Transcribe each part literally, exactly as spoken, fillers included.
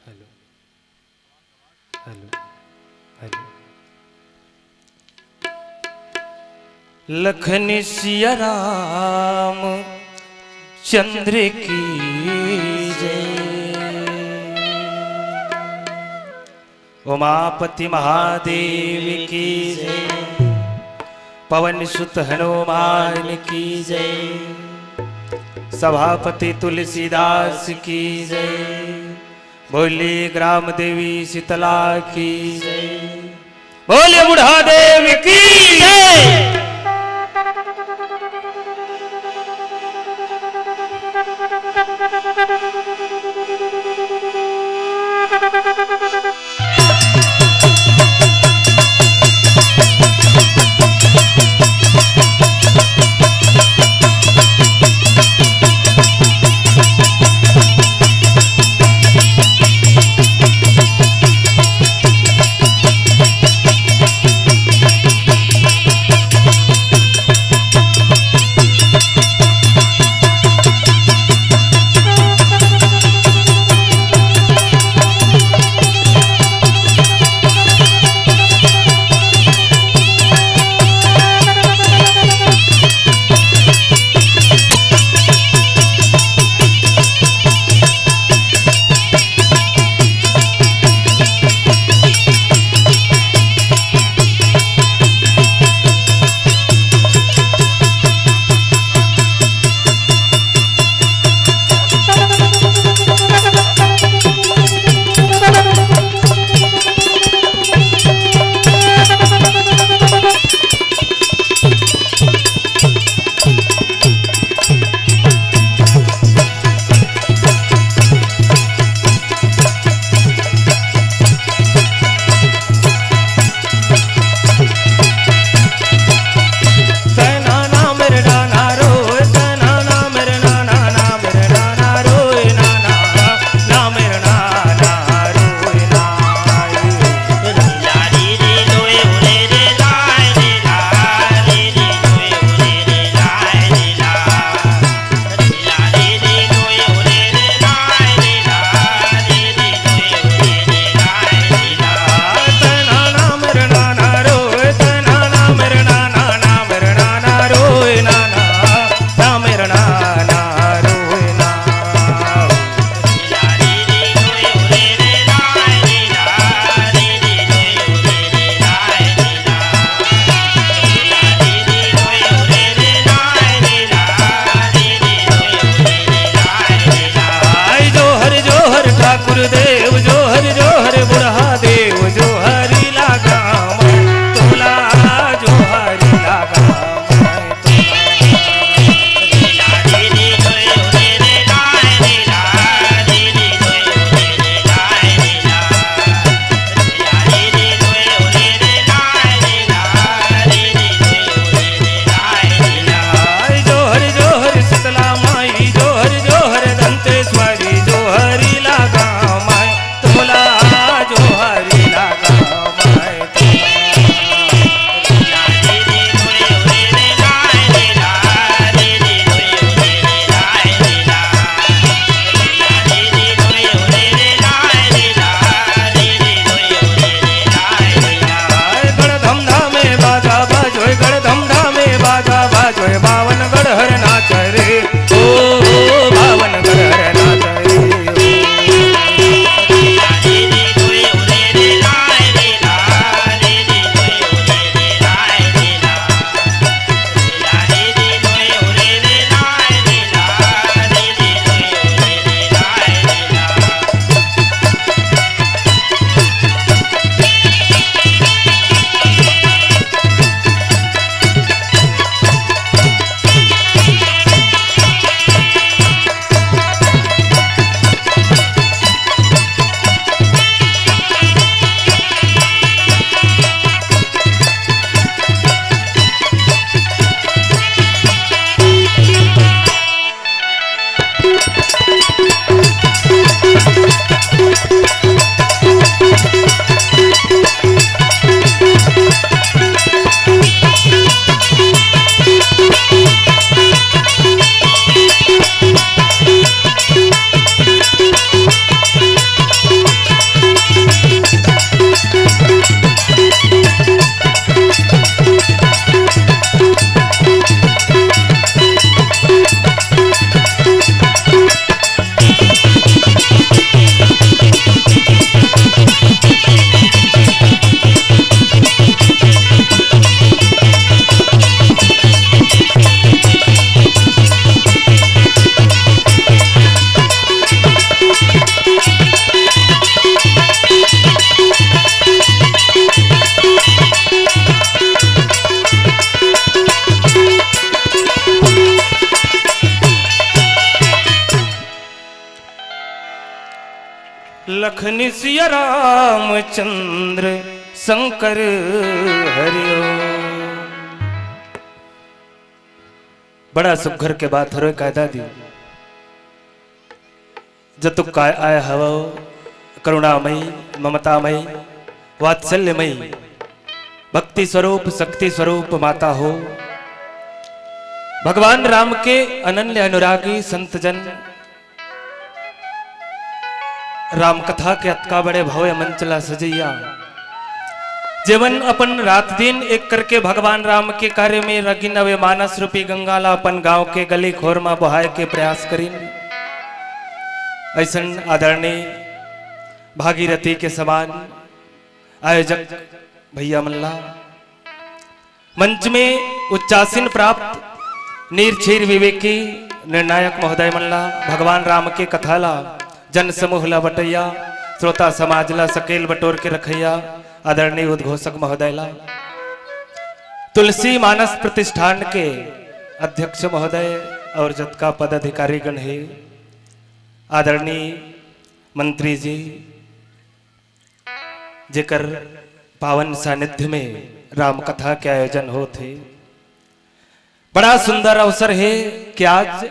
Hello, hello, hello. Lakhan Siya Ram Chandra की जय। उमापति महादेव की जय। पवन सुत हनुमान की जय। सभापति तुलसीदास की जय। बोलिए ग्राम देवी शीतला की जय। बोलिए बूढ़ा देव की जय। देव जोहर जोहर बुढ़ा देव जोहरी लागा मैं तोला, जोहरी लागा मैं तोला। जोहर जोहर शीतला माई, जोहर जोहर दंतेश्वरी, जोहरी लागा माई तोला, जोहरी लागा माई तोला। गढ़ धमधा में बाजा बाजोय, गढ़ धमधा में बाजा बाजोय, बावन गढ़ हर नाच रे, ओ, ओ, बावन गढ़ हर नाच रे, ओ। लखनी सिया रामचंद्र शंकर हरि ओम। बड़ा सुघर के बात हरो कायदा दी। जतुक काय आय हवो, करुणामयी, ममतामयी, वात्सल्यमयी, भक्ति स्वरूप, शक्ति स्वरूप माता हो। भगवान राम के अनन्य अनुरागी संत जन राम कथा के अतका बड़े भव्य मंच ला सजइया, जेमन अपन रात दिन एक करके भगवान राम के कार्य में रगिन, अवे मानस रूपी गंगा ला अपन गांव के गली खोर मा बोहाय के प्रयास करिन। अइसन आदरणीय भागीरथी के समान आयोजक भैया मन ला मंच में उच्चासन प्राप्त नीर छीर विवेकी निर्णायक महोदय मन ला, भगवान राम के कथा ला जन समूह ला बटैया, श्रोता समाज ला सकेल बटोर के रखैया आदरणीय उद्घोषक महोदय ला, तुलसी मानस प्रतिष्ठान के अध्यक्ष महोदय और जतका पदाधिकारी गण हे, आदरणीय मंत्री जी, जेकर पावन सानिध्य में राम कथा के आयोजन होत हे। बड़ा सुंदर अवसर हे कि आज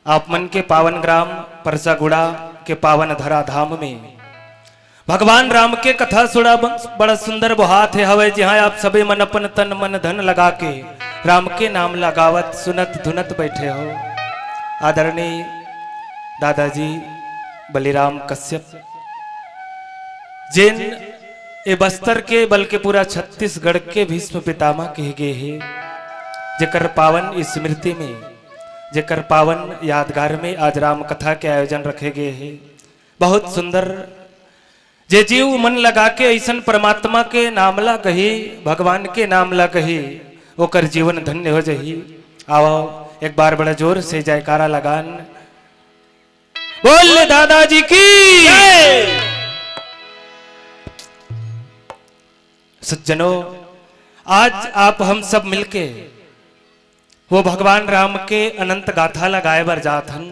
आप मन के पावन ग्राम परसागुड़ा के पावन धराधाम में भगवान राम के कथा सुना ब-, बड़ा सुंदर बोहात हे हवय, जिहां आप सबे मन अपन तन मन धन लगा के राम के नाम लगावत सुनत धुनत बैठे हो। आदरणीय दादाजी बलिराम कश्यप, जेन ए बस्तर के बल्कि पूरा छत्तीसगढ़ के भीष्म पितामह कहे गे हे, जेकर पावन स्मृति में, जेकर पावन यादगार में आज राम कथा के आयोजन रखे गे हे। बहुत सुंदर। जे जीव मन लगा के अइसन परमात्मा के नाम ला कही, भगवान के नाम ला कही, ओकर जीवन धन्य हो जही। आओ, एक बार बड़ा जोर से जयकारा लगान। बोल दादाजी की। सज्जनों, आज आप हम सब मिलके वो भगवान राम के अनंत गाथा ला गाए बर जात हन,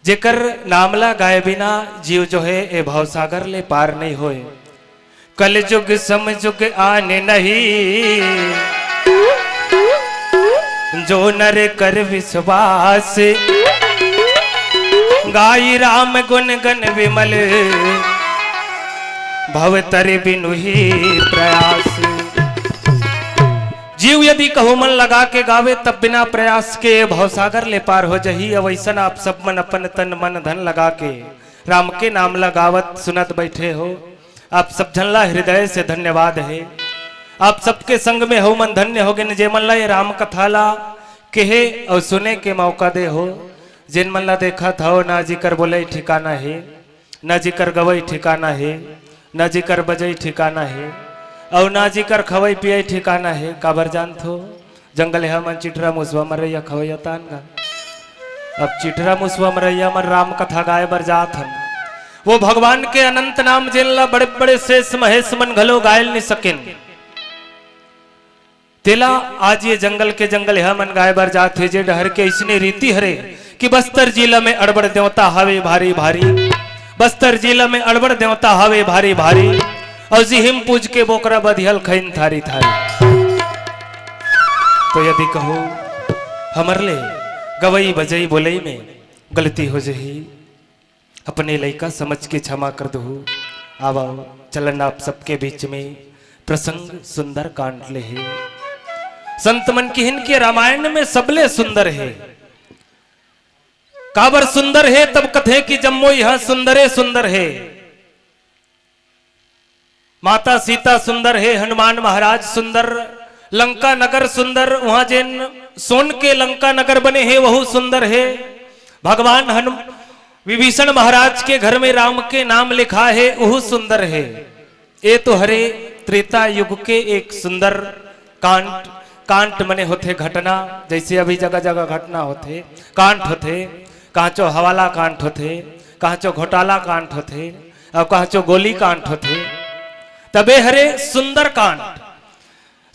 जेकर नाम ला गाए बिना जीव जो है ए भवसागर ले पार नहीं होए। कलयुग समयुग आने नहीं, जो नर कर विश्वास। गाई राम गुण गण विमल, भव तर बिनु ही प्रयास। जीव यदि कहूँ मन लगा के गावे, तब बिना प्रयास के भवसागर ले पार हो जही। अब ऐसन आप सब मन अपन तन मन धन लगा के राम के नाम ला गावत सुनत बैठे हो, आप सब झन ला हृदय से धन्यवाद है। आप सबके संग में हो मन धन्य हो गए, जे मन ला ये राम कथा ला कहे और सुने के मौका दे हो। जेन मन ला देखत हो ना, जिकर बोले ठिकाना है, ना जिकर गवई ठिकाना है, ना जिकर बजई ठिकाना है, और ना जिकर खवई पियई ठिकाना है। काबर जानत हो? जंगल हे मन चिटरा मुसवा मरैया खवैया तान गा। अब चिटरा मुसवा मरैया मन राम कथा गाए बर जात हन। वो भगवान के अनंत नाम जेन ला बड़े बड़े शेष महेश मन घलो गायल नि सकेन, तेला आज ये जंगल के जंगल हे मन गाए बर जात हे। जे डहर के इसने रीति हरे कि बस्तर जिला में अड़बड़ देवता हवे भारी भारी, बस्तर जिला में अड़बड़ देवता हवे भारी भारी, और जिहिम पूज के बोकरा बधियल खैन थारी थारी। तो यदि कहो हमर ले गवई बजई बोलई में गलती हो जही, अपने लइका समझ के क्षमा कर दहू। आवा, चलन आप सबके बीच में प्रसंग सुंदर कांड ले हे। संत मन किहिन के रामायण में सबले सुंदर हे। काबर सुंदर हे? तब कथे कि जम्मो यह सुंदरे सुंदर हे। माता सीता सुंदर हे, हनुमान महाराज सुंदर, लंका नगर सुंदर, वहां जेन सोन के लंका नगर बने हे, वहू सुंदर हे। भगवान हनु-, विभीषण महाराज के घर में राम के नाम लिखा हे, वहू सुंदर हे। ए तो हरे त्रेता युग के एक सुंदर कांड। कांड मने होथे घटना, जैसे अभी जगह जगह घटना होथे, कांड होथे, कहांचो हवाला कांड होथे, कहांचो घोटाला कांड होथे, और कहांचो गोली कांड होथे। तबे हरे सुंदर कांड।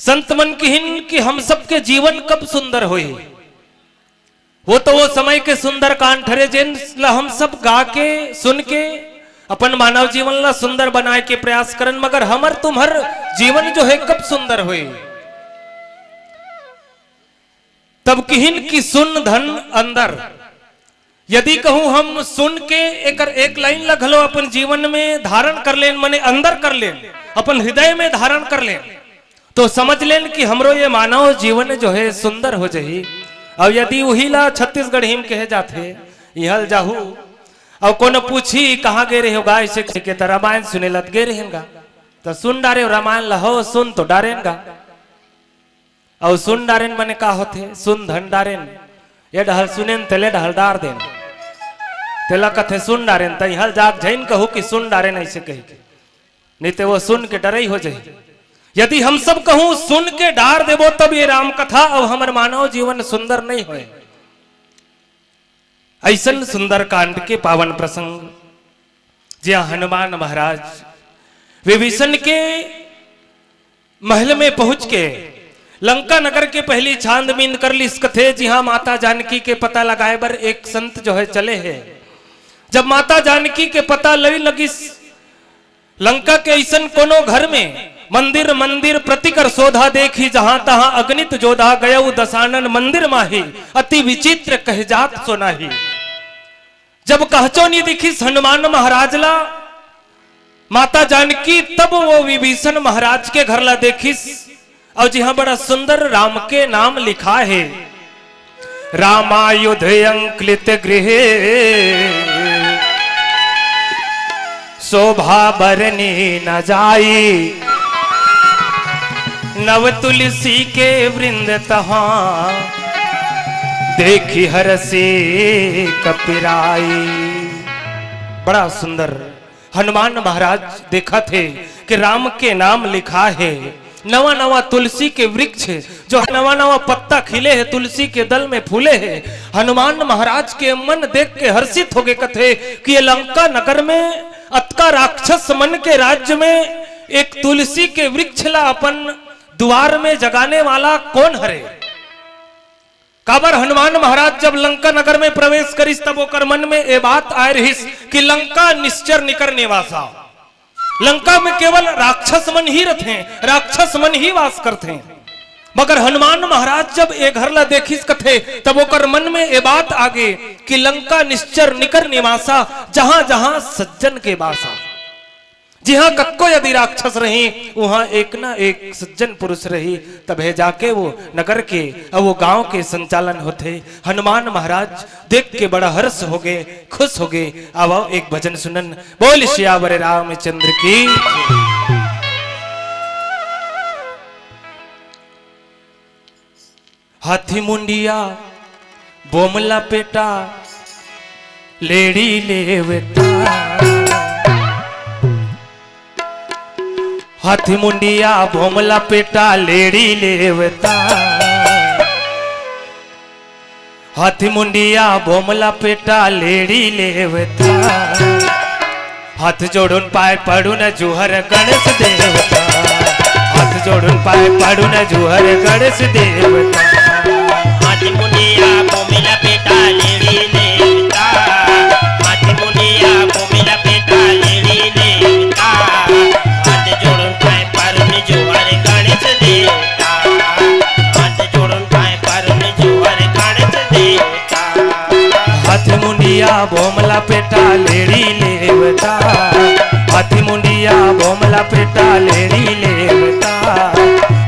संत मन किहिन कि हम सबके जीवन कब सुंदर होही? वो तो वो समय के सुंदर कांड हरे, जेन ला हम सब गा के, सुन के, अपन मानव जीवन ला सुंदर बनाए के प्रयास करन, मगर हमर तुम्हर जीवन जो हे, कब सुंदर होही? तब किहिन कि सुन धन अंदर। यदि कहूं हम सुन के एकर एक लाइन ला घलो अपन जीवन में धारण कर लेन, मने अंदर कर लेन, अपन हृदय में धारण कर लेन, तो समझ लेन कि हमरो ये मानव जीवन जो हे सुंदर हो जही। और यदि उही ला छत्तीसगढ़ी में कहे जाथे, इहल जाहू, और कोनो पूछी कहाँ गे रहे हो गा, ऐसे कह के त रामायण सुने लत गे रहेन गा, तो सुन डारे रामायण ला हो, सुन तो डारेन गा। अउ सुन डारेन मने का होथे? सुन धन डारेन। ये डहल सुनेन तेले डहल डार देन। तेला कथे सुन डारेन, तइहल जाग झइन कहू कि सुन डारेन ऐसे कही के। नहीं ते वो सुन के डरई हो जाही। यदि हम सब कहूं सुन के डार देबो तब ये राम कथा अउ हमर मानव जीवन सुंदर नहीं होए। ऐसन सुंदरकांड के पावन प्रसंग, जिहां हनुमान महाराज विभीषण के महल में पहुंच के लंका नगर के पहली छानबीन कर लिस कथे, जिहां माता जानकी के पता लगाए बर एक संत जो है चले हे। जब माता जानकी के पता लई लगिस, लंका के अइसन कोनो घर में मंदिर मंदिर प्रतिकर शोधा देखी, जहां तहां अगणित जोधा गयउ दसानन मंदिर माही, अति विचित्र कह जात सोनाही। जब कहचो नि दिखिस हनुमान महाराज ला माता जानकी, तब वो विभीषण महाराज के घर ला देखिस। अउ जिहां बड़ा सुंदर राम के नाम लिखा हे, रामायुध अंक्लित गृह शोभा बरनी न जाई, नव तुलसी के वृंद तहां देखी हरसी कपिराई। बड़ा सुंदर हनुमान महाराज देखत हे कि राम के नाम लिखा हे, नवा नवा तुलसी के वृक्ष, जो नवा नवा पत्ता खिले हे, तुलसी के दल में फूले हे। हनुमान महाराज के मन देख के हर्षित हो गए, कथे कि ये लंका नगर में अतका राक्षस मन के राज्य में एक तुलसी के वृक्ष ला अपन दुवार में जगाने वाला कोन हरे? काबर हनुमान महाराज जब लंका नगर में प्रवेश करिस, तब ओकर मन में ए बात आय रहिस कि लंका निश्चर निकर निवासा। लंका में केवल राक्षस मन ही रथें, राक्षस मन ही वास करथें। मगर हनुमान महाराज जब ए घर ला देखिस कथे, तब ओकर मन में ए बात आगे कि लंका निश्चर निकर निवासा, जहां जहां सज्जन के बासा। जिहां कतको यदि राक्षस रही, उहां एक ना एक सज्जन पुरुष रही, तभे जाके वो नगर के अउ वो गांव के संचालन होथे। हनुमान महाराज देख के बड़ा हर्ष होगे, खुश होगे। आवव एक भजन सुनन। बोल सियावर रामचंद्र की। हाथी मुंडिया बोमला पेटा लेड़ी लेवता। हाथी मुंडिया बोमला पेटा लेड़ी लेवता। हाथी मुंडिया बोमला पेटा लेड़ी लेवता। हाथ जोड़ून पाय पड़ून जुहर गणेश देवता। हाथ जोड़ून पाय पड़ून जुहर गणेश देवता। हाथी मुंडिया बोमला पेटा लेड़ी लेवता। हाथी मुंडिया बोमला पेटा लेड़ी लेवता। हाथ जोड़ून पाय पड़ून जुहर गणेश देवता। हाथ जोड़ून पाय पड़ून जुहर गणेश देवता। हाथी मुंडिया बोमला पेटा लेड़ी लेवता। हाथी मुंडिया बोमला पेटा लेड़ी लेवता।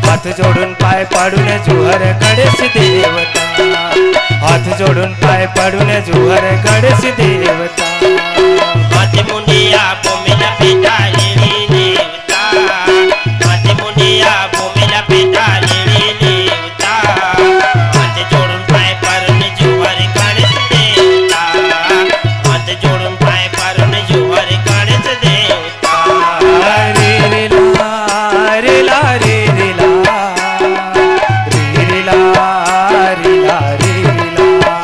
हाथ जोड़ून पाय पड़ून जुहर गणेश देवता। हाथ जोड़ून पाय पड़ून जुहर गणेश देवता। हाथी मुंडिया बोमला पेटा लेड़ी लेवता। हाथी मुंडिया बोमला पेटा लेड़ी लेवता। हाथ जोड़ून पाय पड़ून जुहर गणेश देवता। हाथ जोड़ून पाय पड़ून जुहर गणेश देवता। रे रे ला, रे ला, रे रे ला, रे रे ला, रे ला, रे रे ला।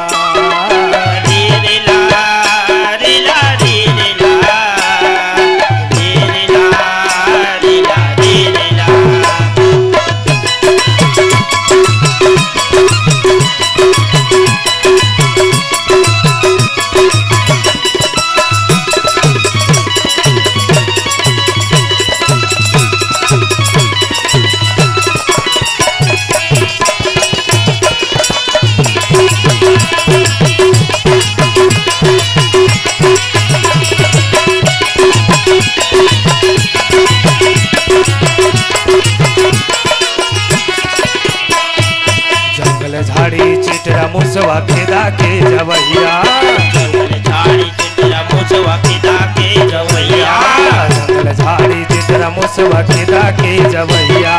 जंगल झाड़ी चिटरा मुसवा खेदा के जवैया। जंगल झाड़ी चिटरा मुसवा खेदा के जवैया। जंगल झाड़ी चिटरा मुसवा खेदा के जवैया।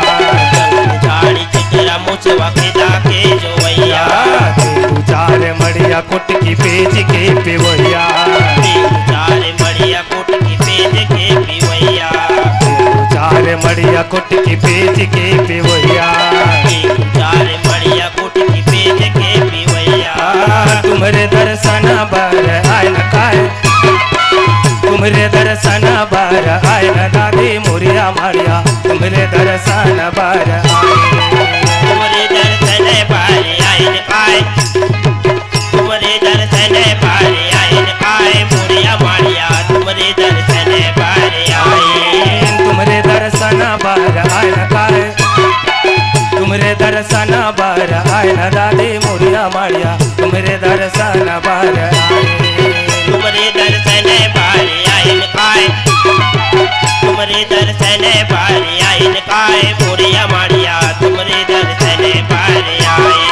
जंगल झाड़ी चिटरा मुसवा खेदा के जवैया। दू चार मड़िया कुटकी पेज के पिवैया। दू चार मड़िया कुटकी पेज के पिवैया। दू चार मड़िया कुटकी पेज के पिवैया। दू चार मड़िया कुटकी पेज के पिवैया। तुम्हरे दर्शन बर आयन काय। तुम्हरे दर्शन बर आयन दादी मुरिया माड़िया। तुम्हरे दर्शन बर आए। तुम्हरे दर्शन बर आयन काय। तुम्हरे दर्शन बर आयन काय मुरिया माड़िया। तुम्हरे दर्शन बर आए। तुम्हरे दर्शन बर आयन काय। तुम्हरे दर्शन बर आयन दादी मुरिया माड़िया। तुम्हरे दर्शन बर आए। तुम्हरे दर्शन बर आयन काय। तुम्हरे दर्शन बर आयन काय मुरिया माड़िया। तुम्हरे दर्शन बर आए।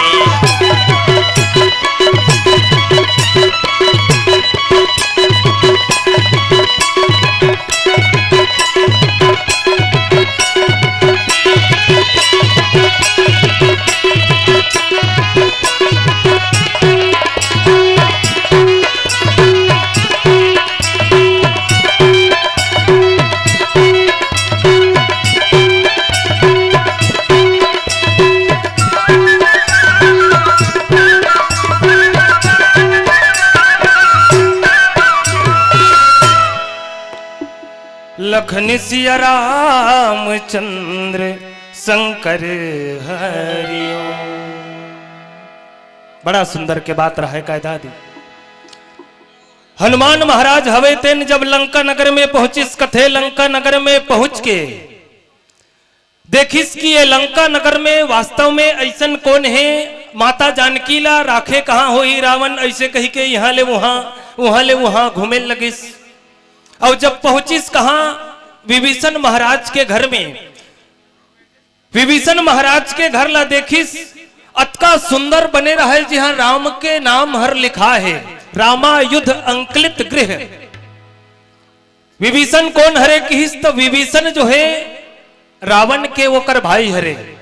लखन सिया रामचंद्र शंकर हरिओम। बड़ा सुंदर के बात रहा है कायदा दी। हनुमान महाराज हवे तेन जब लंका नगर में पहुंचिस, कथे लंका नगर में पहुंच के देखिस कि ये लंका नगर में वास्तव में अइसन कोन हे, माता जानकी ला राखे कहाँ होही रावण, अइसे कहि के इहाँ ले उहाँ, उहाँ ले उहाँ घूमे लगिस। अउ जब पहुँचिस कहाँ, विभीषण महाराज के घर में, विभीषण महाराज के घर ला देखिस, अतका सुंदर बने रहय, जिहाँ राम के नाम हर लिखा हे, रामायुध अंकलित गृह। विभीषण कोन हरे किहिस, त विभीषण जो हे रावण के ओकर भाई हरे।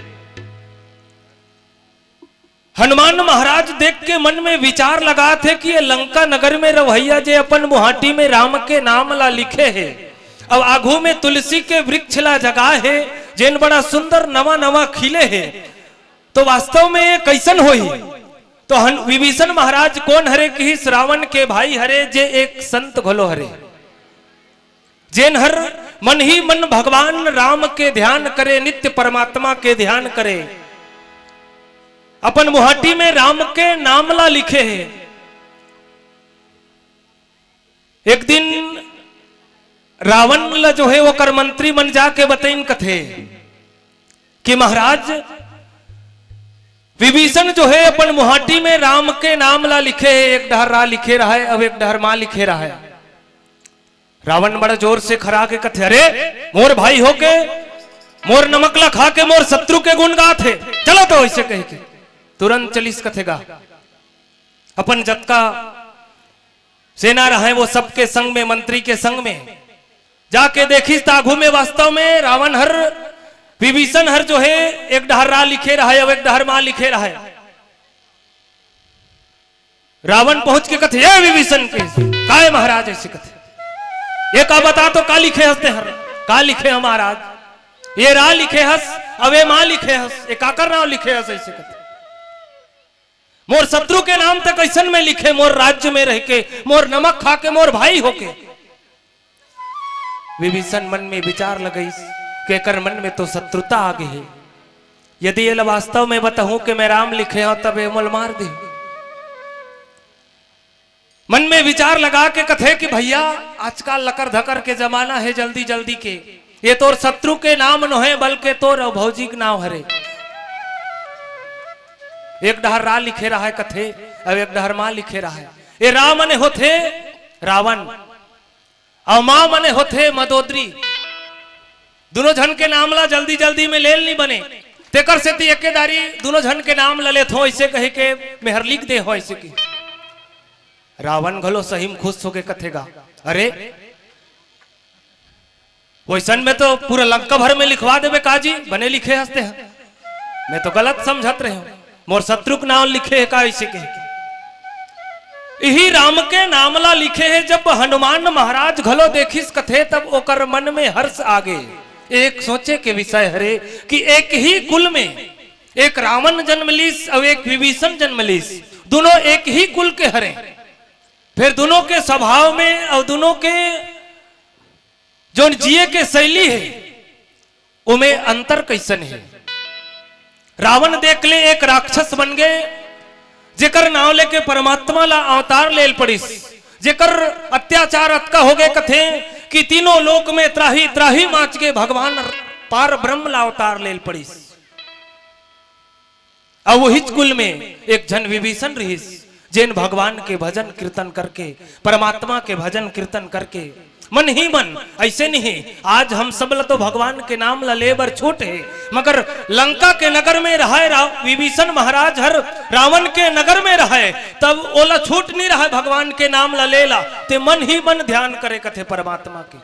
हनुमान महाराज देख के मन में विचार लगात हे कि ये लंका नगर में रहवइया जे अपन मुहाटी में राम के नाम ला लिखे हे, अब आगू में तुलसी के वृक्ष ला जगाए हे, जेन बड़ा सुंदर नवा नवा खिले हे, तो वास्तव में ये कइसन होही? तो हन-, विभीषण महाराज कोन हरे किहिस, रावण के भाई हरे, जे एक संत घलो हरे, जेन हर मन ही मन भगवान राम के ध्यान करे, नित्य परमात्मा के ध्यान करे, अपन मुहाटी में राम के नाम ला लिखे हे। एक दिन रावण ला जो हे ओकर मंत्री मन जाके बतइन कथे कि महाराज, विभीषण जो हे अपन मुहाटी में राम के नाम ला लिखे हे, एक डहर रा लिखे रहय, अब एक डहर मा लिखे रहय। रावण बड़ा जोर से खरा के कथे, "अरे, मोर भाई होके, मोर नमक ला खा के मोर शत्रु के गुण गात हे, चलो तो," अइसे कहि के तुरंत चलिस कथे गा। अपन जतका सेना रहय, वो सबके संग में, मंत्री के संग में जाके देखिस, त आगू में वास्तव में रावण हर, विभीषण हर जो हे, एक डहर रा लिखे रहय, अउ एक डहर मा लिखे रहय। रावण पहुंच के कथे, "ए विभीषण," के, "काय महाराज?" अइसे कथे, "ये का बता तो, का लिखे हस तें हर? का लिखे हस महाराज? ये रा लिखे हस, अउ ये मा लिखे हस, ये काकर नाम लिखे हस?" अइसे कथे, "मोर शत्रु के नाम तक कइसन में लिखे, मोर राज्य में रह के, मोर नमक खा के, मोर भाई होके।" विभीषण मन में विचार लगइस कि एकर मन में तो शत्रुता आ गे हे। यदि एला वास्तव में बताहूं कि मैं राम लिखे हंव, तब ए मोला मार दे। मन में विचार लगा के कथे कि भइया, आजकल लकर धकर के जमाना हे, जल्दी जल्दी के, ये तोर शत्रु के नाम नोहे, बल्कि तोर अउ भौजी के नाम हरे। एक डहर रा लिखे रहय कथे, अउ एक डहर मा लिखे रहय। ये रा मने होथे रावण, अउ मा मने होथे मदोदरी। दुनों झन के नाम ला जल्दी जल्दी में लेल नी बने, तेकर सेती एके दारी दुनों झन के नाम ला लेथों, अइसे कहि के मेहर लिख दे हों, अइसे कि रावण घलो सही में खुश होके कथे गा, "अरे, वइसन में तो पूरा लंका भर में लिखवा देबे का जी, बने लिखे हस तें ह, मैं तो गलत समझत रहेंव, मोर शत्रु के नाम लिखे हे का?" अइसे कहि के इही राम के नाम ला लिखे हे। जब हनुमान महाराज घलो देखिस कथे, तब ओकर मन में हर्ष आ गे। एक सोचे के विषय हरे कि एक ही कुल में एक रावण जनम लिस अउ एक विभीषण जनम लिस, दुनों एक ही कुल के हरे, फेर दुनों के स्वभाव में अउ दुनों के जोन जिए के शैली हे, ओमे अंतर कइसन हे। रावण देख ले एक राक्षस बन गे, जेकर नांव लेके परमात्मा ला अवतार लेल पड़िस, जेकर अत्याचार अतका हो गे कथे कि तीनों लोक में त्राहि त्राहि माच के भगवान पार ब्रह्म ला अवतार लेल पड़िस। अउ उहीच कुल में एक झन विभीषण रिहिस, जेन भगवान के भजन कीर्तन करके, परमात्मा के भजन कीर्तन करके, मन ही मन, अइसे नहीं हे, आज हम सब ला तो भगवान के नाम ला ले बर छूट हे, मगर लंका के नगर में रहय रा-, विभीषण महाराज हर रावण के नगर में रहय, तब ओला छूट नी रहय भगवान के नाम ला ले ला, ते मन ही मन ध्यान करे कथे परमात्मा के।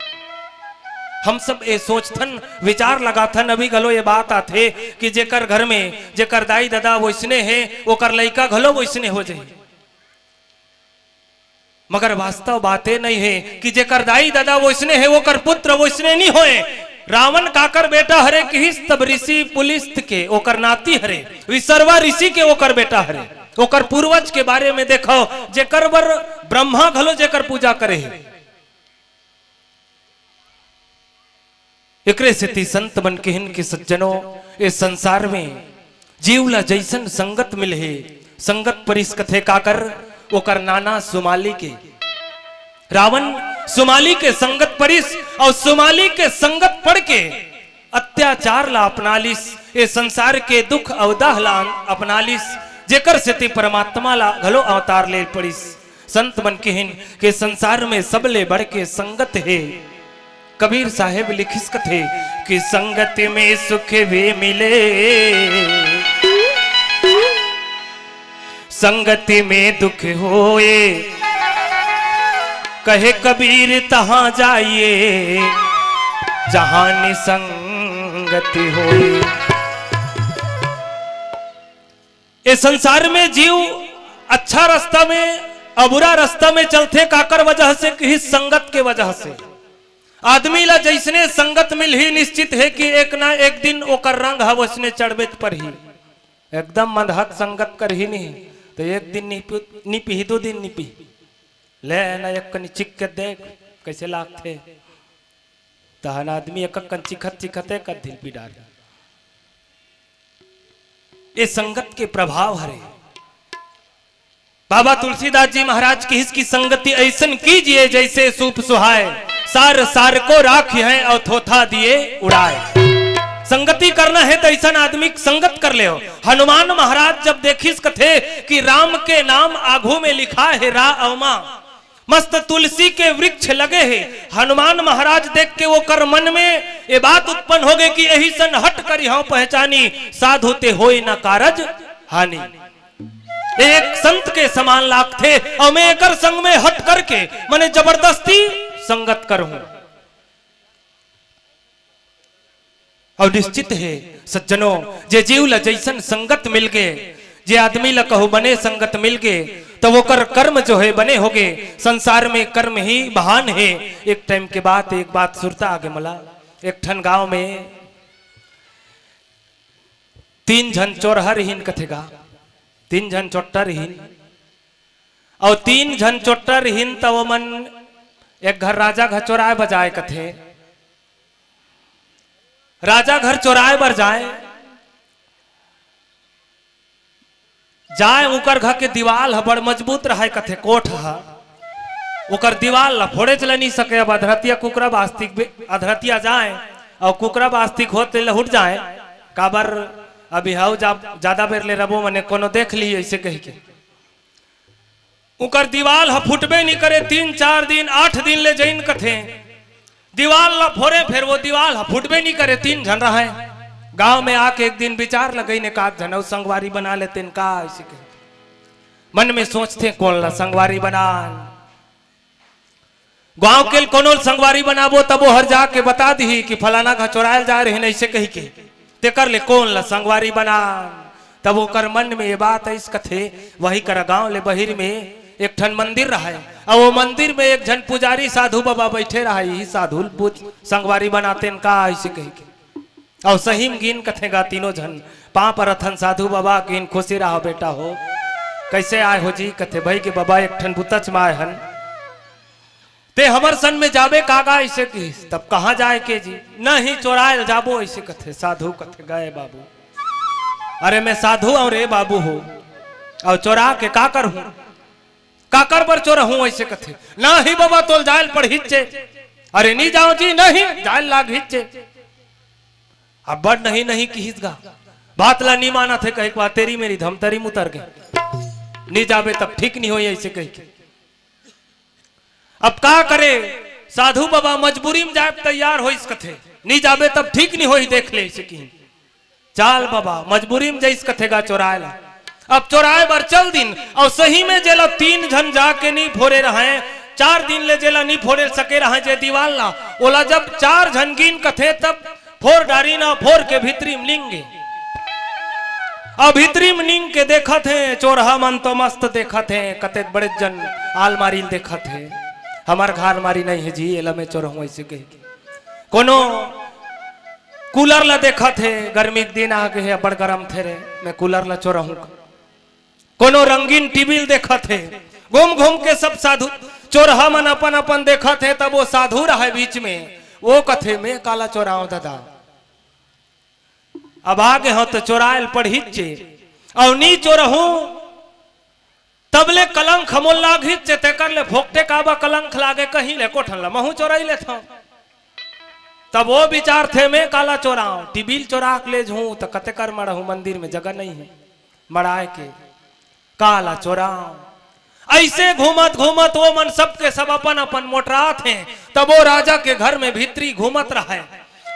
हम सब ए सोचथन, विचार लगाथन, अभी घलो ए बात आथे कि जेकर घर में जेकर दाई ददा वइसने हे, ओकर लइका घलो वइसने हो जाही। मगर वास्तव बात ए नइ हे कि जेकर दाई ददा वइसने हे, ओकर पुत्र वइसने नइ होय। रावण काकर बेटा हरे किहिस, तब ऋषि पुलिस्त के ओकर नाती हरे, विसर्वा ऋषि के ओकर बेटा हरे। ओकर पूर्वज के बारे में देखव, जेकर बर ब्रह्मा घलो जेकर पूजा करे हे। एकरे सेती संत मन किहिन कि सज्जनों, ए संसार में जीव ला जइसन संगत मिलही, संगत परिस कथे काकर, ओकर नाना सुमाली के। रावण सुमाली के संगत परिस अउ सुमाली के संगत पड़ के अत्याचार ला अपना लिस, ए संसार के दुख अवदाह ला अपना लिस, जेकर सेती परमात्मा ला घलो अवतार ले पड़िस। संत मन किहिन के संसार में सबले बढ़ के संगत हे। कबीर साहेब लिखिस कथे कि संगति में सुख भी मिले, संगति में दुख होए, कहे कबीर तहाँ जाइए, जहाँ निसंगति होए। ए संसार में जीव अच्छा रास्ता में अउ बुरा रास्ता में चलथे, काकर वजह से? किहिस संगत के वजह से। आदमी ला जइसने संगत मिलही, निश्चित हे कि एक ना एक दिन ओकर रंग ह वइसने चढ़बेच परही। एकदम मंदहत संगत करही नहीं, त एक दिन नी पी, नी पीही, दू दिन नी पीही। ले ना एक कनी चिख के देख, कइसे लागथे। तहन आदमी एक कन चिखत चिखत एक धिल पी डारही। ए संगत के प्रभाव हरे। बाबा तुलसीदास जी महाराज किहिस कि संगति अइसन कीजिए जैसे सूप सुहाए, सार सार को राखिहैं अउ थोथा दिए उड़ाए। संगति करना हे त अइसन आदमी के संगत कर लेव। हनुमान महाराज जब देखिस कथे कि राम के नाम आघू में लिखा हे रा अउ मा, मस्त तुलसी के वृक्ष लगे हे। हनुमान महाराज देख के ओकर मन में ए बात उत्पन्न होगे कि एही सन हट करिहौं पहचानी, साधु ते होय न कारज हानि। एक संत के समान लागथे अउ मैं एकर संग में हट करके, मने जबरदस्ती संगत करहूं। अउ निश्चित हे सज्जनों, जे जीव ला जइसन संगत मिलगे, जे आदमी ला कहूं बने संगत मिलगे, त ओकर कर्म जो हे बने होगे। संसार में कर्म ही महान हे। एक टाइम के बात, एक बात सुरता आगे मोला। एक ठन गांव में तीन झन चोरहा रिहिन कथे गा, तीन झन चोट्टा रिहिन। अउ तीन झन चोट्टा रिहिन, त ओमन एक घर राजा घर चोराय बर जाय कथे। राजा घर चोराय बर जाय, जाय, उकर घर के दीवाल ह बड़ मजबूत रहय कथे, कोठ ह। उकर दीवाल ल फोड़ेच ल नी सके। अब अधरतिया कुकरा बास्तिक बे-, अधरतिया जाय अउ कुकरा बास्तिक होत ले लहुट जाय, काबर अभी हव जा-, जादा बेर ले रबो मने कोनो देख ली अइसे कहिके। उकर दीवाल ह फुटबे नी करे, तीन चार दिन, आठ दिन ले जइन कथे, दीवाल ल फोरे, फेर वो दीवाल ह फुटबे नी करे, तीन झन रहय। गांव में आके एक दिन विचार लगइन, एकाध झन अउ संगवारी बना लेतेन का, अइसे कहिके मन में सोचथे, कोन ल संगवारी बनान? गांव के कोनो ल संगवारी बनाबो, तब ओहर जाके बता दिही कि फलाना घर चोराय ल जाय रहिन, अइसे कहिके। तेकर ले कोन ल संगवारी बनान? तब ओकर मन में ए बात अइस कथे, वही करा गांव ले बहिर में एक ठन मंदिर रहय, अउ वो मंदिर में एक झन पुजारी साधु बाबा बइठे रहय, इही साधु ल पूछ, संगवारी बनातेन का, अइसे कहिके। अउ सही म गिन कथे गा तीनों झन, पांव परथन साधु बाबा, गिन खुशी रहा बेटा हो। कइसे आय हो जी? कथे, भई के बाबा एक ठन बुतच म आय हन। ते हमर सन में जाबे का गा? अइसे किहिस। तब कहां जाय के जी? नहीं, चोराय ल जाबो, अइसे कथे। साधु कथे, गय बाबू। अरे मैं साधु अउ रे बाबू हो, अउ चोरा के का करहूं? काकर बर चोरहूं? अइसे कथे। नहीं बाबा, तोल जाय ल पड़हिच्चे। अरे नी जांव जी, नहीं, जाय ल लागहिच्चे। अब बड़ नहीं नहीं किहिस गा, बात ला नी मानत हे कहिके बाद तेरी मेरी धमतरी म उतर गे। नी जाबे तब ठीक नी होई, अइसे कहिके। अब का करे, साधु बाबा मजबूरी म जाय तैयार होइस कथे, नी जाबे तब ठीक नी होई, देख ले, अइसे किहिन। चाल बाबा, मजबूरी म जइस कथे गा चोराय ला। अब चोराय बर चल दिन, अउ सही में जेला तीन झन जाके नी फोरे रहय, चार दिन ले जेला नी फोरे सके रहय जे दीवाल ला, ओला जब चार झन गिन कथे तब फोर डारी ना, फोर के भीतरी म निंगे। अब भीतरी म निंग के देखत हे, चोरहा मन तो मस्त देखत हे, कते बड़े जन आलमारी ल देखत हे। हमर घर आलमारी नहीं हे जी, एला मैं चोरहूं अइसे कहिके। कोनो कूलर ला देखत हे, गर्मी के दिन आ गे हे, बड़ गरम थे रे, मैं कूलर ला चोरहूं। कोनो रंगीन टीवी ल देखत हे, घूम घूम के सब साधु चोरहा मन अपन अपन देखत हे, तब वो साधु रहय बीच में, वो कथे, "मैं काला चोराव ददा, अब आगे हंव त चोराय ल पड़हिच चे, अउ नी चोरहूं तब ले कलंख मोल लागहिच चे, तेकर ले फोकटे काबर कलंख लागे, कहीं ले एको ठन ल महूं चोरई लेथंव।" तब वो बिचारथे, "मैं काला चोराव, टीवी ल चोरा के लेजहूं त कतेकर मड़हूं, मंदिर में जगह नइ हे मड़ाय के, काला चोराव।" अइसे घूमत घूमत वो मन सबके सब अपन अपन मोटरात हें। तब वो राजा के घर में भीतरी घूमत रहय।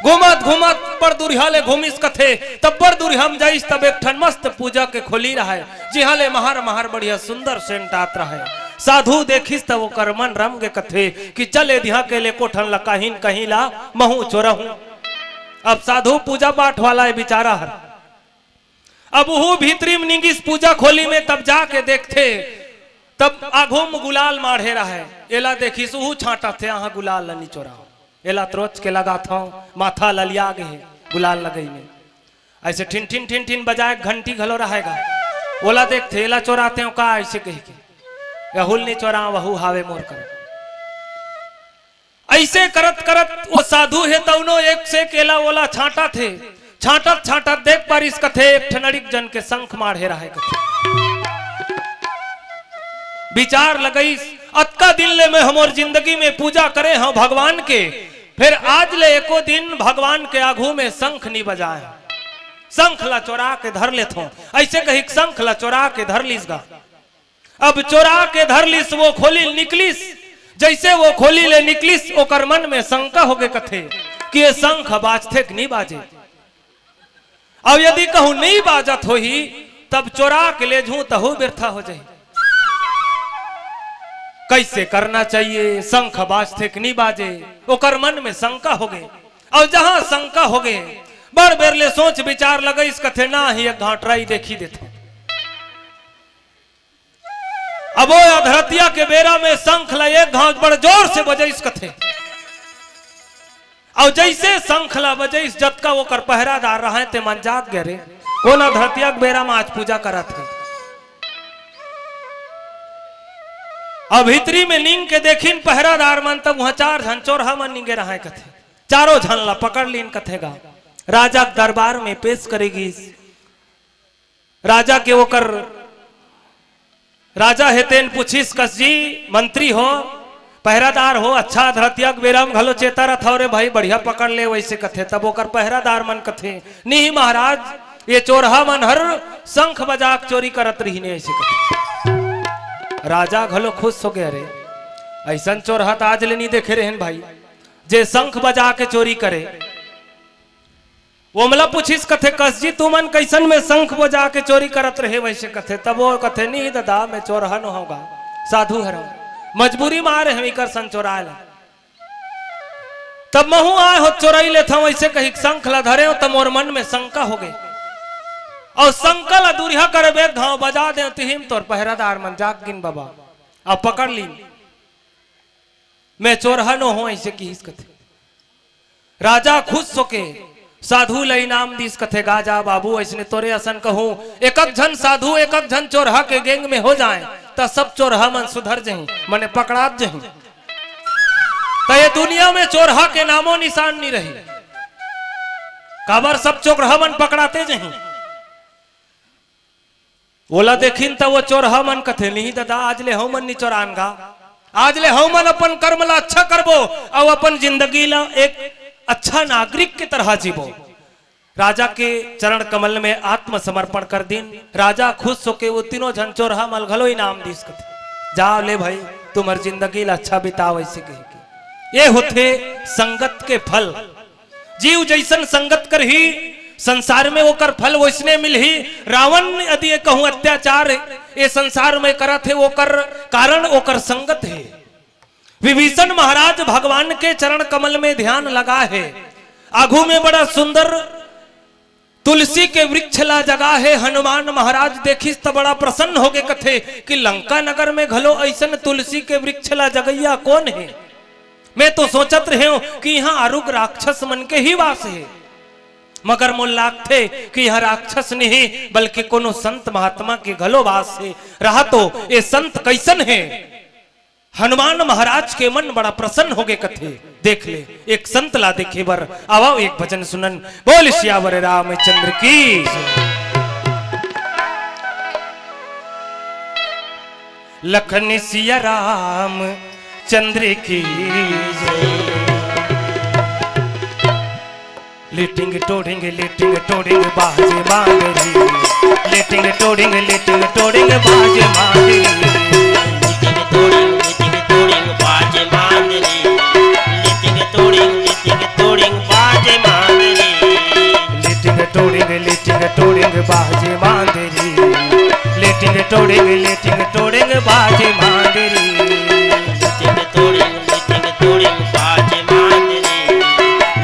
घूमत घूमत बड़ दुरिहा ले घूमिस कथे, तब बड़ दुरिहा म जाइस, तब एक ठन मस्त पूजा के खोली रहय, जिहां ले महर महर बढ़िया सुंदर सेंट आत रहय। साधु देखिस, तब ओकर मन रम गे कथे कि चल ए दिहा के ले एको ठन ल काहिन कहीं ला महूं चोरहूं। अब साधु पूजा पाठ वाला ए बिचारा हर। अब उहू भीतरी म निंगिस पूजा खोली में, तब जाके देखथे, तब आघू म गुलाल माढ़े रहय। एला देखिस, उहू छांटत हे, "आहां, गुलाल ल नी चोराव, एला त रोज के लगाथंव, माथा ललिया गे हे गुलाल लगई में।" अइसे ठिन ठिन ठिन ठिन बजाय घंटी घलो रहय गा, ओला देखथे, "एला चोरातेंव का?" अइसे कहिके, "एहू ल नी चोराव, वहू हावे मोर कर।" अइसे करत करत वो साधु हे तउनो एक से एक एला ओला छांटत हे। छांटत छांटत देख पारिस कथे, एक ठन अड़ीक जन के संख माढ़े रहय कथे। बिचार लगइस, "अतका दिन ले मैं हमर जिंदगी में पूजा करे हंव भगवान के, फेर आज ले एको दिन भगवान के आघू में संख नी बजाय हंव। संख ला चोरा के धर लेथंव।" अइसे कहिके संख ला चोरा के धर लिस गा। अब चोरा के धर लिस, वो खोली ले निकलिस। जइसे वो खोली ले निकलिस, ओकर मन में संका होगे कथे कि ए संख बाजथे कि नी बाजे। अउ यदि कहूं नी बाजत होही, तब चोरा के लेजहूं तहू बिरथा हो जाही। कइसे करना चाहिए, संख बाजथे कि नी बाजे, ओकर मन में संका होगे। अउ जहां संका होगे, बड़ बेर ले सोच बिचार लगइस कथे, "ना ही एक घांव try देखी देथंव।" अब वो अधरतिया के बेरा में संख ला एक घांव बड़ जोर से बजइस कथे। अउ जइसे संख ला बजइस, जतका ओकर पहरादार रहय, ते मन जाग गे रे। कोन अधरतिया के बेरा में आज पूजा करत हे? अउ भीतरी में निंग के देखिन पहरादार मन, तब उहां चार झन चोरहा मन निंगे रहय कथे। चारों झन ला पकड़ लीन कथे गा। राजा के दरबार में पेश करे गिस। राजा के ओकर, राजा हे तेन पूछिस, "कस जी, मंत्री हो, पहरादार हो, अच्छा अधरतिया के बेरा म घलो चेता रथव रे भाई, बढ़िया पकड़ ले," वइसे कथे। तब ओकर पहरादार मन कथे, "नहीं महाराज, ये चोरहा मन हर संख बजा के चोरी करत रहिन हे," अइसे कथे। राजा घलो खुश होगे, "अरे, अइसन चोरहा त आज ले नी देखे रहेन भाई, जे संख बजा के चोरी करे।" वो मोला पूछिस कथे, "कस जी, तुमन कइसन में संख बजा के चोरी करत रहे?" वइसे कथे। तब वो कथे, "नहीं ददा, मैं चोरहा नोहंव गा।" साधु हरंव, मजबूरी म आय रहेंव इकर संग चोराय ला। तब महूं आय हों त चोरई लेथंव, अइसे कहिके संख ला धरेंव, त मोर मन में संका होगे। अउ संका ला दुरिहा करबे घांव बजा देंव, तिही म तोर पहरादार मन जाग गिन बबा, अउ पकड़ लीन। मैं चोरहा नोहंव, अइसे किहिस कथे। राजा खुश होके साधु ल इनाम दिस कथे, "गा जा बाबू, अइसने तोरे असन कहूं, एकक झन साधु, एकक झन चोरहा के gang में हो जाय, त सब चोरहा मन सुधर जहीं, मने पकड़ात जहीं। त ये दुनिया में चोरहा के नामो निशान नी रही, काबर सब चोरहा मन पकड़ाते जहीं।" ओला देखिन त वो चोरहा मन कथे, "नहीं ददा, आज ले हमन नी चोरान गा, आज ले हमन अपन कर्म ला अच्छा करबो, अउ अपन जिंदगी ला एक अच्छा नागरिक के तरह जीबो।" राजा के चरण कमल में आत्मसमर्पण कर दिन। राजा खुश होके वो तीनों झन चोरहा मन घलो इनाम दिस कथे, "जाव ले भाई, तुम्हर जिंदगी ला अच्छा बिताव," अइसे कहिके। ये होथे संगत के फल। जीव जइसन संगत करही, संसार में ओकर फल वइसने मिलही। रावण यदि ये कहूं अत्याचार ये संसार में करत हे, ओकर कारण ओकर संगत हे। विभीषण महाराज भगवान के चरण कमल में ध्यान लगा हे। आघू में बड़ा सुंदर तुलसी के वृक्ष ला जगा हे। हनुमान महाराज देखिस त बड़ा प्रसन्न होगे, कथे कि लंका नगर में घलो अइसन तुलसी के वृक्ष ला जगइया कोन हे? मैं तो सोचत रहेंव कि इहां आरुग राक्षस मन के ही वास हे, मगर मोला लागथे कि इहां राक्षस नहीं, बल्कि कोनो संत महात्मा के घलो वास हे। रहा तो ये संत कइसन हे? हनुमान महाराज के मन बड़ा प्रसन्न होगे कथे। देख ले, एक संत ला देखे बर आवव, एक भजन सुनन। बोल सियावर रामचंद्र की। लखन सिया राम चंद्र की जय। लिटिंग टोड़िंग, लिटिंग टोड़िंग बाजे मांदरी। लिटिंग टोड़िंग, लिटिंग टोड़िंग बाजे मांदरी। लिटिंग टोड़िंग, लिटिंग टोड़िंग बाजे मांदरी। लिटिंग टोड़िंग, लिटिंग टोड़िंग बाजे मांदरी। लिटिंग टोड़िंग, लिटिंग टोड़िंग बाजे मांदरी। लिटिंग टोड़िंग, लिटिंग टोड़िंग बाजे मांदरी। लिटिंग टोड़िंग, लिटिंग टोड़िंग बाजे मांदरी।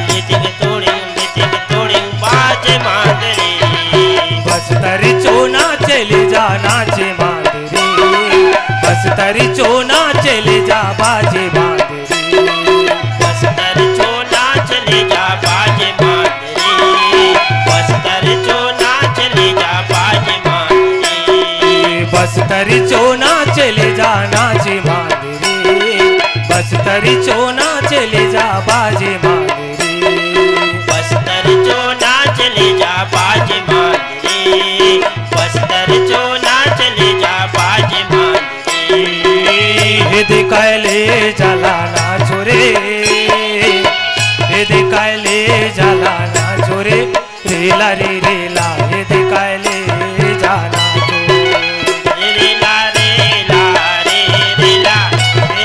लिटिंग टोड़िंग, लिटिंग टोड़िंग बाजे मांदरी। बस्तर चोना चले जा नाचे मांदरी। बस्तर चोना चले जा बाजे मांदरी। बस्तर चोना चले जा बाजे मांदरी। बस्तर चोना चले जा बाजे मांदरी। बस्तर चोना चले जा नाचे मांदरी। बस्तर चोना चले जा बाजे मांदरी। बस्तर चोना चले जा बाजे मांदरी। बस्तर चोना चले जा बाजे मांदरी। हे दिखाए ले जाला ना छोरे। हे दिखाए ले जाला ना छोरे। रेला रे रेला, हे दिखाए ले जाना तो। रेला रेला रे रेला,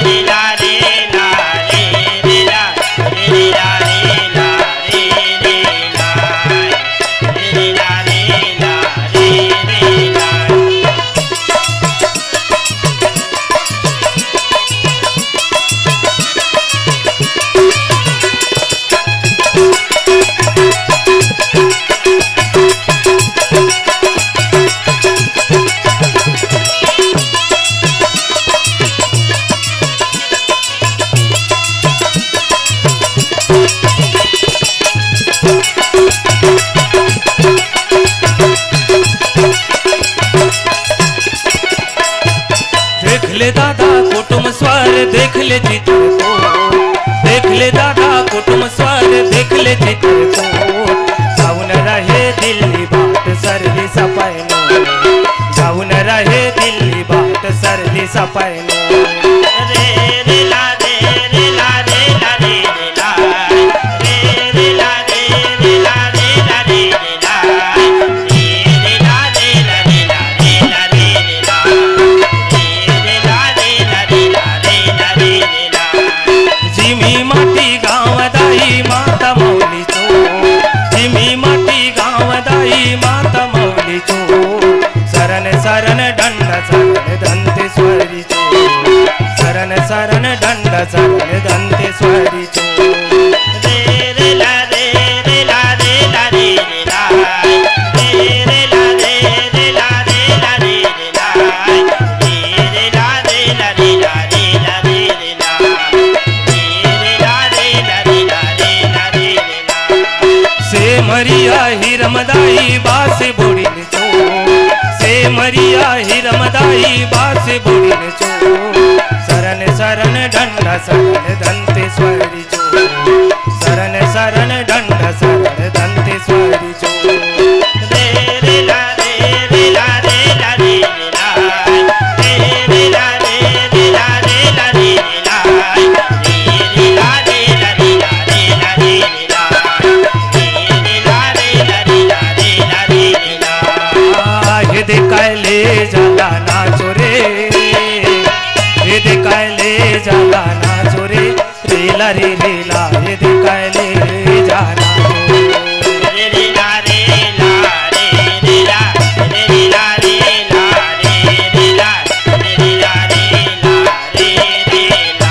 रेला रेला रे रेला, रेला रेला रे रेला, रेला रेला रे रेला। देख ले दादा कुटुम स्वर, देख ले चित्र को। देख ले दादा कुटुम स्वर, देख ले चित्र को। जाऊन रहे दिल्ली बाट सरली सपैनो। जाऊन रहे दिल्ली बाट सरली सपैनो। रे रे ला रे रे ला रे ला रे रे ला। रे रे ला रे रे ला रे ला रे रे ला। जिमी माटी गाँव दाई माता मौली चो, जिमी माटी गाँव दाई माता मौली चो। सरन सरन डंड सरन दंतेश्वरी चो, सरन सरन डंड सरन दंतेश्वरी चो। रे रे ला रे रे ला रे ला रे रे ला। रे रे ला रे रे ला रे ला रे रे ला। रे रे ला रे ला रे ला रे ला रे रे ला। रे रे ला रे ला रे ला रे ला रे रे ला। सेमरिया हिरमदाई बास बोड़िन चो, सेमरिया हिरमदाई बास बोड़िन चो। सरन सरन डंड सरन दंतेश्वरी चो, सरन सरन डंड सरन दंतेश्वरी चो। रे रे ला रे रे ला रे ला रे रे ला। रे रे ला रे रे ला रे ला रे रे ला। रे रे ला रे ला रे ला रे ला रे रे ला। हे दिखाए ले जाला नाचो रे, हे दिखाए ले जाला नाचो रे, रेला रे रेला, हे दिखाए ले जाना। रे रेला रेला, रे रेला, रे रेला रेला, रे रेला, रे रेला रेला, रे रेला।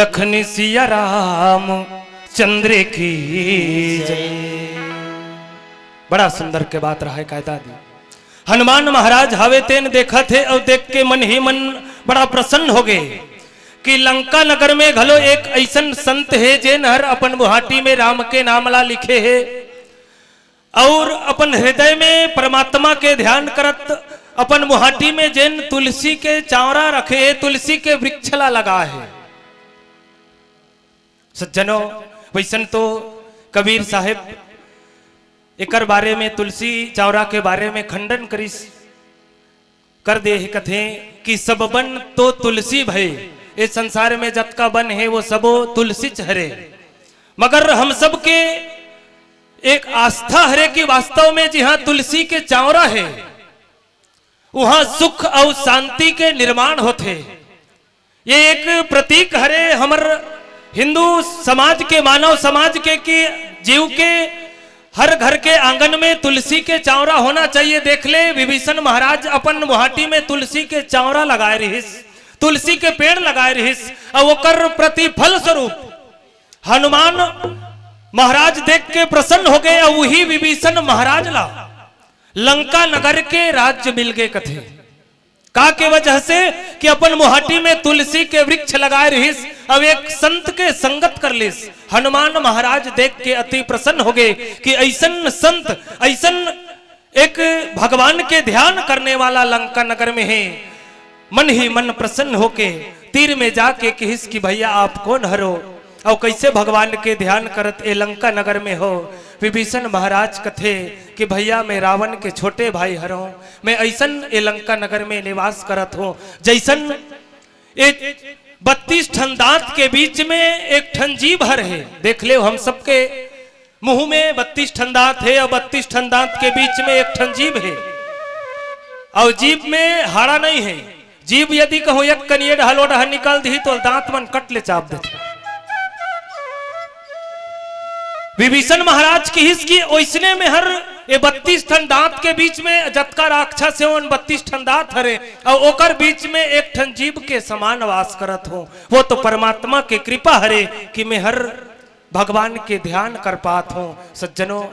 लखन सिया राम चंद्र की जय। बड़ा सुंदर के बात रहा है कायदा दी। हनुमान महाराज हावे तेन देखत हे अउ देख के मन ही मन बड़ा प्रसन्न हो गए कि लंका नगर में घलो एक ऐसन संत हे जेन हर अपन मुहाटी में राम के नाम ला लिखे हे और अपन हृदय में परमात्मा के ध्यान करत अपन मुहाटी में जेन तुलसी के चावरा रखे हे, तुलसी के वृक्ष ला लगा हे। सज्जनों, वैसन तो कबीर साहेब एकर बारे में, तुलसी चावरा के बारे में खंडन करिस, कर दे हे, कथे कि सब बन तो तुलसी भय, ए संसार में जतका बन हे वो सबो तुलसीच हरे। मगर हम सब के एक आस्था हरे कि वास्तव में जिहाँ तुलसी के चावरा हे, उहाँ सुख अउ शांति के निर्माण होथे। ये एक प्रतीक हरे हमर हिंदू समाज के, मानव समाज के, कि जीव के हर घर के आंगन में तुलसी के चावरा होना चाहिए। देख ले, विभीषण महाराज अपन मुहाटी में तुलसी के चावरा लगाए रहिस, तुलसी के पेड़ लगाए रहिस, अउ ओकर प्रतिफल स्वरूप हनुमान महाराज देख के प्रसन्न हो गए, अउ वही विभीषण महाराज ला लंका नगर के राज्य मिल गए। कथे का के वजह से कि अपन मुहाटी में तुलसी के वृक्ष लगाए रहिस, अब एक संत के संगत कर लिस। हनुमान महाराज देख के अति प्रसन्न हो गए कि ऐसन संत, ऐसन एक भगवान के ध्यान करने वाला लंका नगर में है। मन ही मन प्रसन्न होके तीर में जाके कहिस कि भैया, आप कौन हरो? अउ कैसे भगवान के ध्यान करत ए लंका नगर में हो? विभीषण महाराज कथे कि भैया, मैं रावण के छोटे भाई हरौं, मैं ऐसन ए लंका नगर में निवास करत हूँ, जैसन ए बत्तीस ठन दांत के बीच में एक ठन जीभ हर हे। देख ले, हम सबके मुंह में बत्तीस ठन दांत हे अउ बत्तीस ठन दांत के बीच में एक ठन जीभ हे। अउ जीभ में हाड़ा नहीं हे। जीभ यदि कहूं एक कनिये डहलो डहन निकाल दिही तो दांत मन कट ले चाप देथे। विभीषण महाराज किहिस कि ओइसने में हर ये बत्तीस ठन दांत के बीच में जतका राक्षस हे, ओन बत्तीस ठन दांत हरे, अउ ओकर बीच में एक ठन जीभ के समान वास करत हो। वो तो परमात्मा के कृपा हरे कि मैं हर भगवान के ध्यान कर पात हूँ। सज्जनों,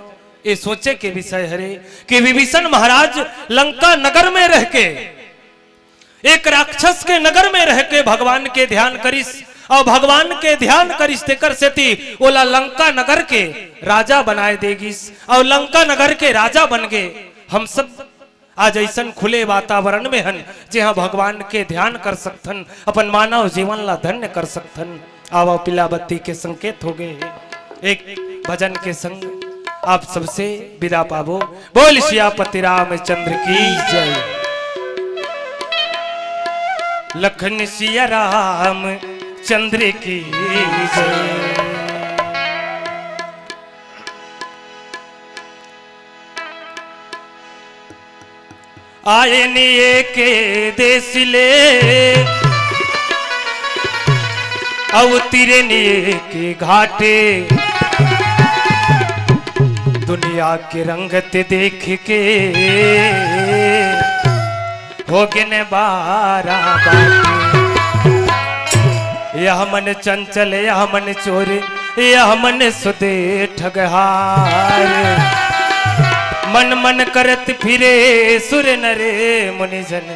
ये सोचे के विषय हरे कि विभीषण महाराज लंका नगर में रह के, एक राक्षस के नगर में रह के भगवान के ध्यान करिस, अउ भगवान के ध्यान करिस, तेकर सेती ओला लंका नगर के राजा बनाए दे गिस, अउ लंका नगर के राजा बन गे। हम सब आज ऐसन खुले वातावरण में हन, जेहा भगवान के ध्यान कर सकथन, अपन मानव जीवन ला धन्य कर सकथन। आवा, पीला बत्ती के संकेत हो गए हे। एक भजन के संग आप सबसे विदा पाबो। बोल सियापति रामचंद्र की जय। लखन सिया राम चंद्र की जय। आए निये के देश ले अवतरे निये के घाटे, दुनिया के रंगत देख के हो गिन बारा बाटे। यह मन चंचल, यह मन चोर, यह मन सुध ठगहार। मन मन करत फिरे सुर नर मुनि जन,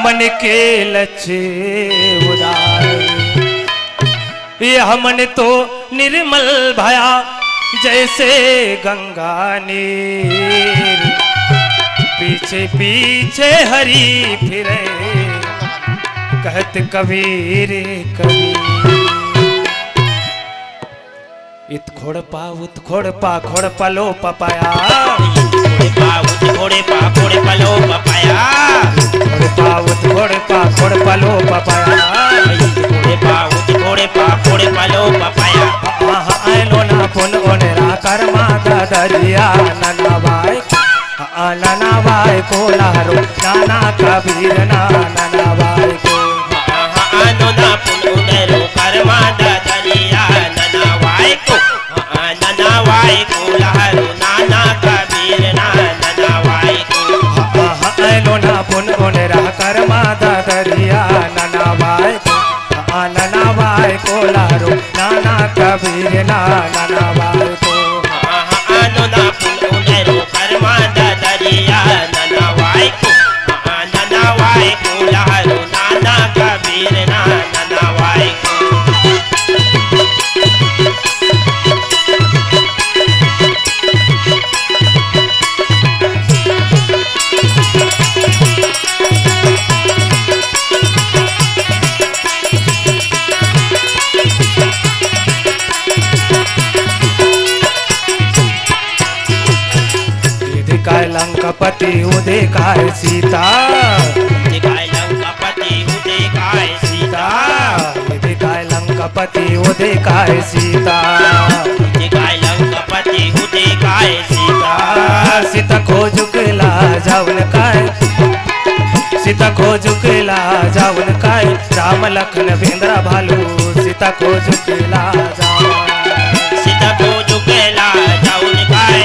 मन के लक्ष्य उदार। यह मन तो निर्मल भया जैसे गंगा नीर, पीछे पीछे हरि फिरे कहत कबीर कबीर। इत खोड़पा उत खोड़पा खोड़पलो पपाया। खोड़े पाउत खोड़े पा खोड़े पलो पपाया। खोड़े पाउत खोड़े पा खोड़े पलो पपाया। खोड़े पाउत खोड़े पा खोड़े पलो पपाया। आहा, आयनो ना पुन ओने रा कर्मा ददरिया ननवाय। आ ननवाय को लहरो नाना कबीर ना ननवाय को। आहा, आनो ना पुन ओने रो कर्मा ददरिया ननवाय को। ननवाय को लहरो नाना कबीर ना ननवाय को। आहा, आयनो ना पुन ओने रा कर्मा ददरिया ननवाय को। आ ननवाय को लारो नाना कबीर ना ननवाय को। हाँ, हाँ, आनो ना पुन उनरो कर्मा ददरिया ननवाय को। हाँ, ननवाय को लारो नाना कबीर ना ननवाय को। इदे काय लंकापति, उदे काय सीता। इदे काय लंकापति, उदे काय सीता। इदे काय लंकापति, उदे काय सीता। इदे काय लंकापति, उदे काय सीता। सीता खोजु के लाय जावन काय। सीता खोजु के लाय जावन काय, राम लखन बेंदरा भालू। सीता खोजु के लाय जावन। सीता खोजु के लाय जावन काय।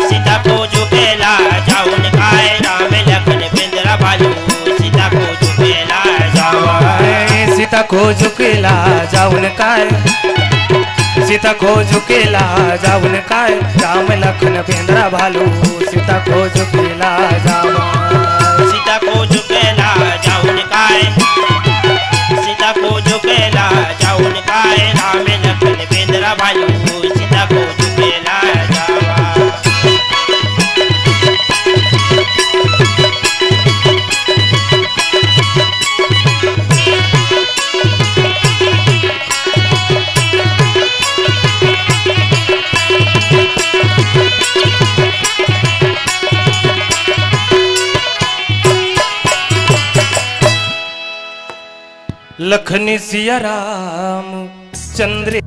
सीता खोजु के लाय जावन काय, राम लखन बेंदरा भालू। सीता खोजु के लाय जावन। सीता खोजु के लाय जावन काय। सीता खोजु के लाय जावन काय, राम लखन बेंदरा भालू। सीता खोजु के लाय जावन। सीता खोजु के लाय जावन काय। सीता खोजु के लाय जावन काय, राम लखन बेंदरा भालू। सीता खोजु के लाय जावन। लखनी सिया राम चंद्र